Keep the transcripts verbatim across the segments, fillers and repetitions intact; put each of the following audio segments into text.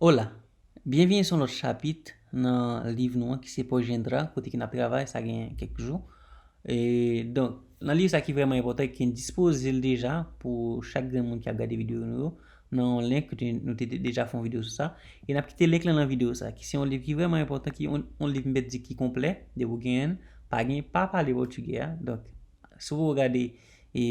Hola! Byenvini sou yon lòt chapit nan liv nou an ki se Poyendra, kote ke n ap travay, sa gen kèk jou. E, donk, nan liv sa ki vrèman enpòtan, ke n dispoze l deja pou chak grenn moun ki ap gade videyo nou yo, nan yon link ke nou te deja fè yon videyo sou sa. E n ap kite link lan nan videyo sa, ki se yon liv ki vrèman enpòtan, ki yon, yon liv m pèdi ki konplè, depi w genyen l, pa gen, pa pale pòtigè a. Donk, si w poko gade, e,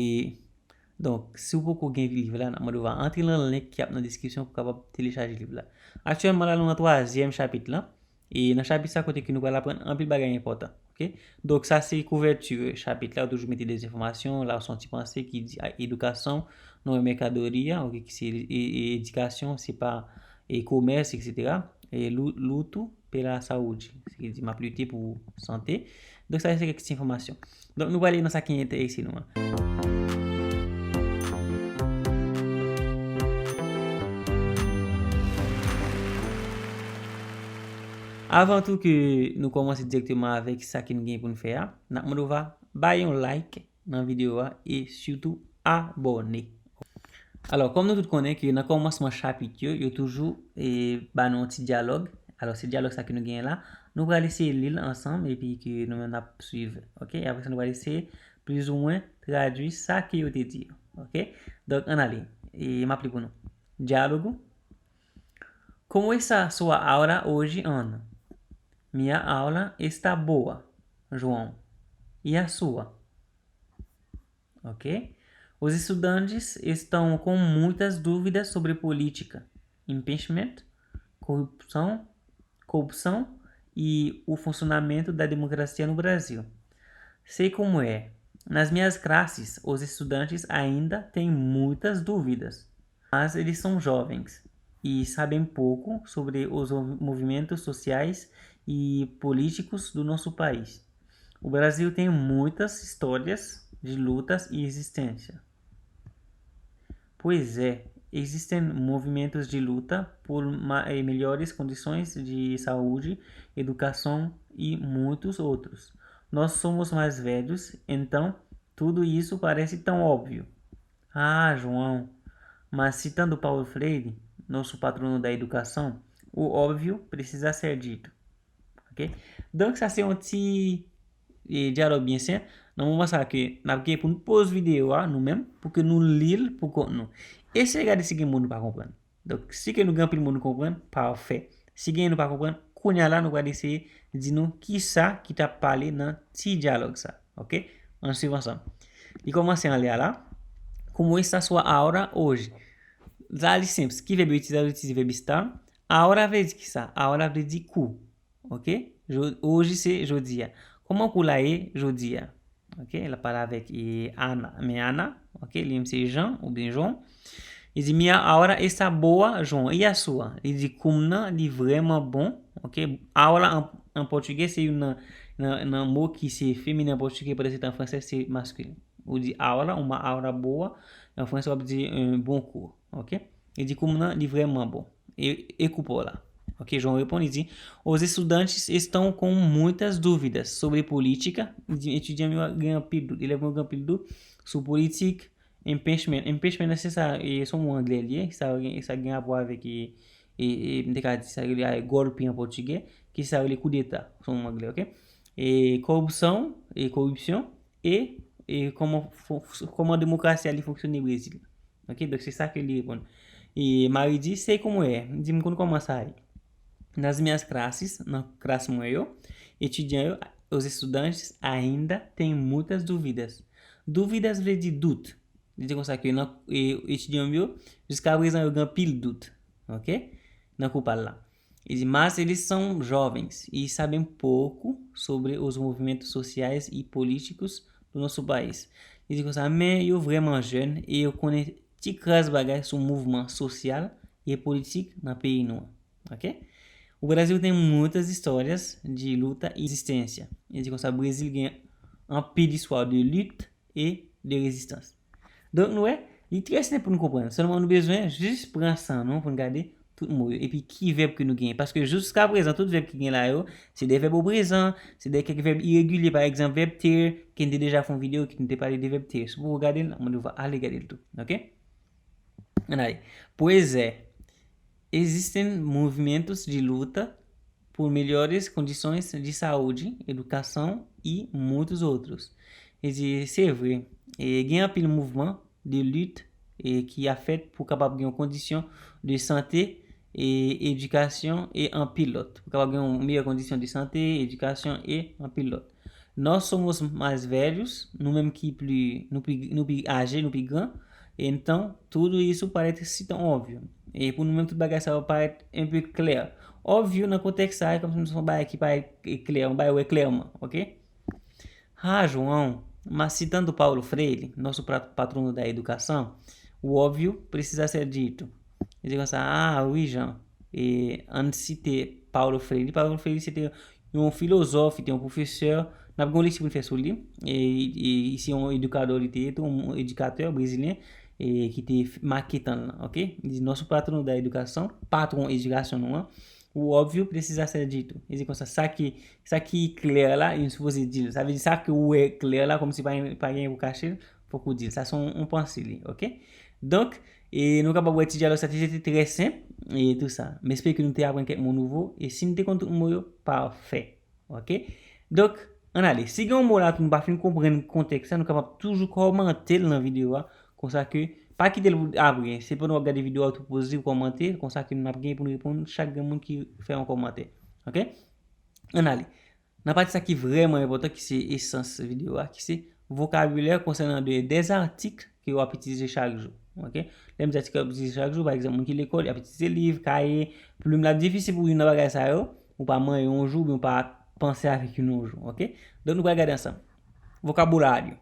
donk, si w poko gen liv la, n ap mande w va antre nan link ki ap nan deskripsyon pou w kapab telechaje liv la. Aktyèlman la, nou nan twazyèm chapit lan. E nan chapit sa, kote ke nou pral aprann anpil bagay enpòtan. Ok? Donk, sa se kouvèti chapit la, ou toujou mete de enfòmasyon, la ou se yon ti panse ki di, a, edukasyon, non, mercadoria, ok, ki se e, e, edikasyon, se pa, e, komès, etsetera. E lu-, luto pela saúde, se ki di, m ap lite pou sante. Donk, sa se kèk ti enfòmasyon. Donk, nou prale nan sa ki enterese nou an. Avan tou ke nou kòmanse dirèkteman avèk sa ke n gen pou n fè a, n ap mande w va bay yon like nan videyo a e sitou abòne. Alò, kòm nou tout konnen ke nan kòmansman chapit yo, yo toujou, e, ba nou yon ti dyalòg. Alò, se dyalòg sa ke nou genyen la. Nou pral eseye li l ansanm epi ke nou menm n ap swiv. Ok? Apre sa, nou pral eseye plizoumwen tradui sa ke yo te di yo. Ok? Donk, ann ale. E m ap li pou nou. Diálogo. Como está sua aula hoje, Ana? Minha aula está boa, João. E a sua? Ok? Os estudantes estão com muitas dúvidas sobre política, impeachment, corrupção, corrupção e o funcionamento da democracia no Brasil. Sei como é. Nas minhas classes, os estudantes ainda têm muitas dúvidas, mas eles são jovens e sabem pouco sobre os movimentos sociais e políticos do nosso país. O Brasil tem muitas histórias de lutas e resistência. Pois é, existem movimentos de luta por ma-, eh, melhores condições de saúde, educação e muitos outros. Nós somos mais velhos, então tudo isso parece tão óbvio. Ah, João, mas citando Paulo Freire, nosso patrono da educação, o óbvio precisa ser dito. Ok? Donk, sa se yon ti, e, dyalòg byen senp. Nan moman sa ke n ap gen pou n poz videyo a, nou menm, pou ke nou li l pou kont nou. Eseye gade si gen mo nou pa konprann. Donk, si ke nou gen anpil mo nou konprann, pafè. Si gen nou pa konprann, kounye a la, nou pral eseye di nou kisa ki t ap pale nan ti dyalòg sa. Ok? Ann swiv ansanm. Li kòmanse anlè a la. Como está sua aula hoje? Sa li senp. Ki vèb yo itilize? Yo itilize vèb estar. Aula vle di kisa? Aula vle di kou. Ok? Jo-, hoje se jodi a. Kòman kou la ye jodi a? Ok? L ap pale avèk, e, Ana. Men Ana, ok? Li menm se Jan oubyen Jon. Li di, minha aula está boa, João. E a sua? Li di, kou m nan, li vrèman bon. Ok? Aula an, an pòtigè, se youn nan, nan, nan mo ki se feminen an pòtigè, pandan se tan an fransè, se maskilen. Ou di aula, uma aula boa. An fransè, w ap di, e, bon kou. Ok? Li di, kou m nan, li vrèman bon. E, e kou pa w la? Ok, João reponde, li di, os estudantes estão com muitas dúvidas sobre política. Li di, etidyan yo gen anpil dout. Elèv yo gen anpil dout sou politik. Impeachment. Impeachment, se sa, e, se yon mo anglè li ye. Sa gen, sa gen rapò avèk, e, e, e, m te ka di, sa rele, e, golpe an pòtigè, ki sa rele koudeta, se yon mo anglè, ok? E, koripsyon, e, koripsyon, e, e, kòman fon-, kòman demokrasi a li fonksyone Brezil. Ok, donk se sa ke li reponn. E Mari di, sei como é. Li di, m konn kòman sa ye. Nas minhas classes, nan klas mwen yo, etidyan yo, os estudantes ainda têm muitas dúvidas. Dúvidas vle di dout. Li di konsa ke nan, e, etidyan yo, jiska prezan yo gen anpil dout. Ok? Nan kou pa l la. Li di, mas eles são jovens e sabem pouco sobre os movimentos sociais e políticos do nosso país. Li di konsa, men yo vrèman jèn e yo konnen ti kras bagay sou mouvman sosyal e politik nan peyi nou an. Ok? O Brasil tem muitas histórias de luta e resistência. Li di konsa, Brezil gen anpil istwa de lit e de rezistans. Donk, nou wè, li trè senp pou nou konprann. Sèlman nou bezwen jis pran san nou pou n gade tout mo yo. Epi ki vèb ke nou genyen. Paske jiska prezan, tout vèb ki gen la yo, se de vèb o prezan, se de kèk vèb iregilye, pa egzanp, vèb ter, ke n te deja fè yon videyo, ke n te pale de vèb ter. Si w poko gade l, mwen nou va ale gade l tou. Ok? Ann ale. Pois é. Existem movimentos de luta por melhores condições de saúde, educação e muitos outros. E di, se vre, e gen anpil mouvman de lit e ki ap fèt pou kapab gen yon kondisyon de sante e edikasyon e anpil lòt. Pou kapab gen yon meyè kondisyon de sante, edikasyon e anpil lòt. Nós somos mais velhos, nou menm ki pli, nou pi, nou pi aje, nou pi gran, então tudo isso parece tão óbvio. E pou nou menm tout bagay sa yo parèt un peu clair. Óbvyo nan kontèks sa, e kòmsi se yon bagay ki parèt klè, yon bagay wè klèman, ok? Ah, João, mas citando Paulo Freire, nosso pra- patrono da educação, o óbvio precisa ser dito. Li di konsa, ah, wi, Jan, e ann site Paulo Freire. Paulo Freire se te yon filozòf, li te yon pwofesè. N ap gen yon leksyon pou n fè sou li. E, e, e se yon edikadò, li te ye tou, yon edikatè brezilyen, e ki te f- make tan l lan, ok? Li di, nosso patrono da educação, patwon edikasyon nou an, o óbvio precisa ser dito. Li di konsa, sa ki, sa ki klè la, li sipoze di l. Sa vle di, sa ke w wè klè la, kòmsi pa gen, pa gen pou kache l, fòk ou di l. Sa se yon, yon panse li, ok? Donk, e nou kapab wè ti dyalòg sa, te, te trè senp, e tou sa. M espere ke nou te aprann kèk mo nouvo, e si n te konn tout mo yo, pafè, ok? Donk, ann ale. Si gen yon mo la tou nou pa fin konprann kontèks la, nou kapab toujou kòmante l nan videyo a, konsa ke pa kite l pou apre. Se pandan w ap gade videyo a, ou tou poze, ou kòmante, konsa ke n ap gen pou n reponn chak grenn moun ki fè yon kòmantè. Ok? Ann ale. Nan pati sa ki vrèman enpòtan, ki se esans videyo a, ki se vokabilè konsènan de, des articles ke w ap itilize chak jou. Ok? Lè m di atik w ap itilize chak jou, pa egzanp, moun ki lekòl, y ap itilize liv, kaye, plim. L ap difisil pou youn nan bagay sa yo, ou pa manyen yon jou, oubyen ou pa panse avèk youn yon jou. Ok? Donk, nou pral gade ansanm. Vokabulário.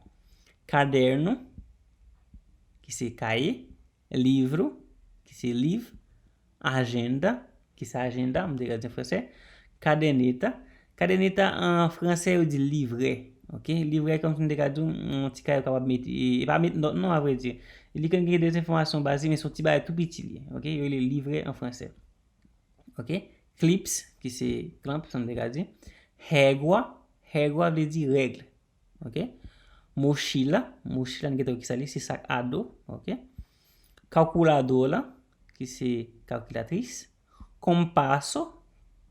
Caderno, ki se kaye, livro, ki se liv, agenda, ki se ajanda, m te ka di an fransè, caderneta. Caderneta an fransè, yo di livrè. Ok? Livrè, kòmsi m te ka di w, yon ti kay ou kapab mete, e pa met nòt non, avrèdi. Li konn gen de enfòmasyon baz li, men se yon ti bagay tou piti li ye. Ok? Yo rele livrè an fransè. Ok? Clips, ki se klanp, sa m te ka di. Régua, régua vle di règ. Ok? Mochila, mochila, n gentan wè ki sa li, se sak a do. Ok? Calculadora, ki se kalkilatris. Compasso,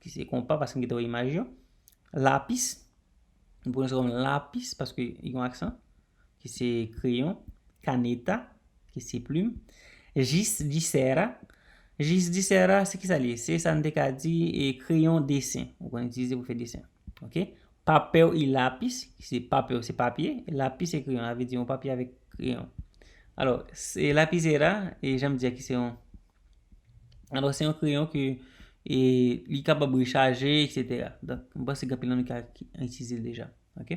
ki se konpa, paske n gentan wè imaj yo. Lápis, nou pwononse kòm lapis, paske li gen aksan, ki se kreyon. Caneta, ki se plim. Giz de cera, giz de cera, se ki sa li ye? Se sa n te ka di, e, kreyon desen. Ou konn itilize pou fè desen. Ok? Papel e lápis, ki se papel, se papye, e lápis se kreyon, sa vle di yon papye avèk kreyon. Alò, se lapiseira, e jan m di a ki se yon, alò, se yon kreyon ke, e, li kapab rechaje, etsetera. Donk, m panse gen anpil nan nou ki, ki itilize l deja. Ok?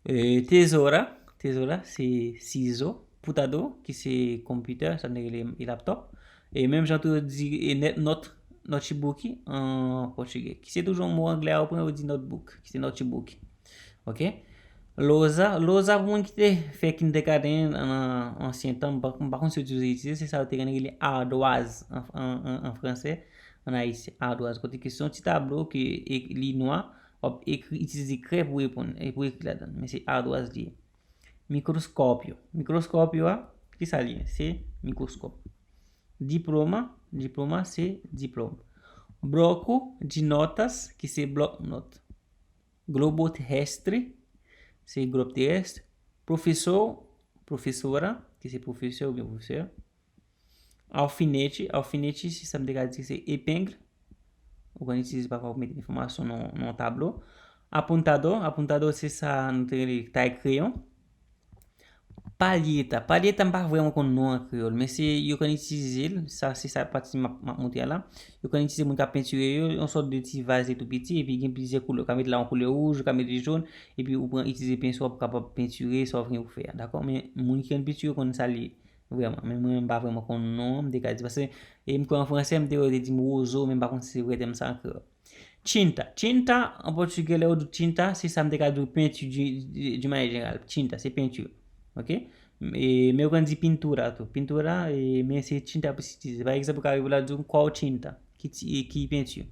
E, tesoura, tesoura, se sizo. Computador, ki se konpitè, sa n te rele e laptop. E menm jan tou yo di, e net-, not-, notebook an pòtigè, ki se toujou yon mo anglè a ou pran, yo di notebook, ki se notebook. Ok? Lousa, lousa pou moun ki te fè kindergarten nan ansyen tan, m pa, m pa konn si yo toujou itilize, se sa yo te konn rele ardoise an, an, an, an fransè, an Ayiti, ardoise. Kote ke se yon ti tablo ke e, li nwa, w ap ekri, itilize krè pou reponn, e pou ekri ladan l. Men se ardoise li ye. Microscópio. Microscópio a, ki sa li ye? Se mikwoskòp. Diploma, diploma se diplòm. Bloco de notas, ki se blòk nòt. Globo terrestre, se glòb terès. Professor, professora, ki se pwofesè oubyen pwofesè. Alfinete, alfinete, se sa m te ka di, se epeng. Ou konn itilize pafwa pou mete enfòmasyon nan, nan yon tablo. Apuntador, apuntador, se sa nou te rele tay kreyon. Palheta, palheta, m pa vrèman konn non an kreyòl, men se, yo konn itilize l, sa, se sa pati m ap, m ap montre a la. Yo konn itilize moun k ap pentire yo, yon sòt de ti vaz li tou piti, epi gen plizyè koulè. Ou ka mete la yon koulè wouj, ou ka mete jòn, epi ou pran, itilize penswa pou kapab pentire sa w gen pou fè a, dakò? Men moun ki konn pentire yo konn sa li ye vrèman. Men mwen, m pa vrèman konn non an, m te ka di, paske, e m kwè an fransè, m te wè yo te di m wozo, men m pa konn si se vrè tèm sa an kreyòl. Tinta. Tinta, an pòtigè, lè yo di w tinta, se sa m te ka di w, penti, di, di, di manyè jeneral. Tinta, se penti. Ok? E, men yo konn di pintura tou. Pintura, e, men se tinta plis itilize. Pa egzanp, ou ka rive la di w, qual tinta? Ki ti, ki penti?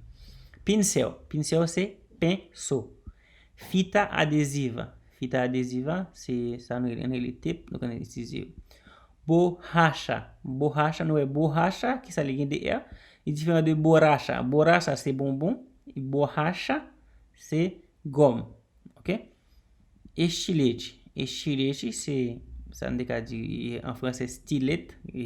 Pincel. Pincel se penso. Fita adesiva. Fita adesiva, se sa nou rele, nou rele tep, nou konn itilize yo. Borracha. Borracha, nou wè borracha, ki sa li gen de è? Li diferan de borracha. Borracha se bonbon, e borracha se gòm. Ok? Estilete. Estilete se, sa n te ka di, e, an fransè, stilet, e,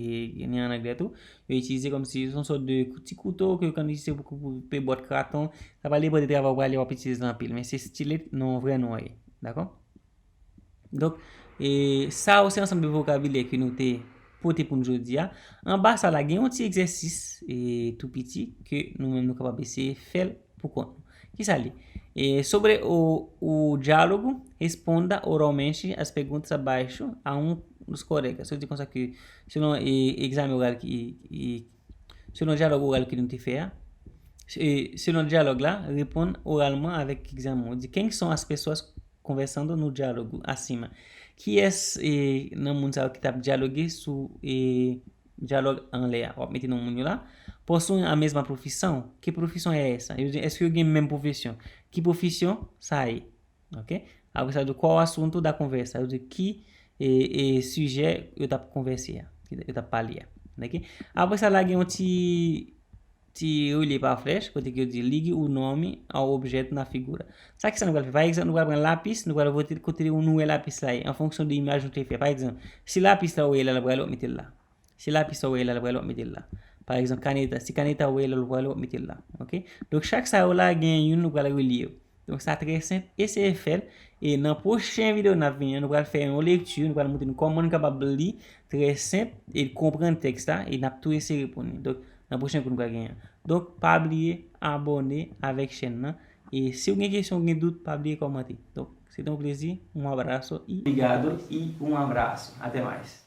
ni an anglè tou. Yo itilize kòmsi se yon sòt de kou-, ti kouto ke yo konn itilize pou koupe bòt kraton. Sa pa depann de travay ou prale, w ap itilize l anpil. Men se stilet, non, vrè non an ye. Dakò? Donk, e, sa yo se ansanm de vokabilè ke nou te pote pou nou jodi a. Anba sa la, gen yon ti egzèsis, e, tou piti ke nou menm nou kapab eseye fè l pou kont nou. Kisa li? E, sobre o, o diálogo, responda oralmente as perguntas abaixo a um dos colegas. Sa vle di konsa ke selon, e, egzamen oral ki, e, selon dyalòg oral ke nou te fè a, e, selon dyalòg la, reponn oralman avèk egzamen. Ou di, quem são as pessoas conversando no diálogo acima? Kiyès, e, nan moun sa yo ki t ap dyaloge sou, e, dyalòg anlè a? W ap mete non moun yo la. Possuem a mesma profissão? Que profissão é essa? Yo di, èske yo gen menm pwofesyon? Ki pwofesyon sa ye? Ok? Apre sa, yo di, qual assunto da conversa? Yo di, ki, e, e, sijè yo t ap konvèse a, yo t ap pale a. Ok? Apre sa, la gen yon ti, ti relye pa flèch, kote ke yo di, ligue o nome ao objeto na figura. Sa ki sa nou pral fè? Pa egzanp, nou pral pran lapis, nou pral vote kote nou wè lapis la ye, an fonksyon de imaj nou te fè. Pa egzanp, si lapis la ou wè la, l ap prale, w ap mete l la. Si lapis la ou wè la, l ap prale, w ap mete l la. Pa egzanp, kaneta. Si kaneta ou wè la, l ap prale, w ap mete l la. Ok? Donk, chak sa yo la, gen youn nou pral relye yo. Donk, sa trè senp. Eseye fè l. E nan pwochen videyo n ap vini an, nou pral fè yon lekti, nou pral montre nou kòman nou kapab li trè senp e konprann tèks la, e n ap tou eseye reponn li. Donk, nan pwochen kou nou pral genyen an. Donk, pa bliye abòne avèk chèn nan. E si w gen kesyon, w gen dout, pa bliye kòmante. Donk, se te yon plezi. Um abraço e obrigado e um abraço. Até mais.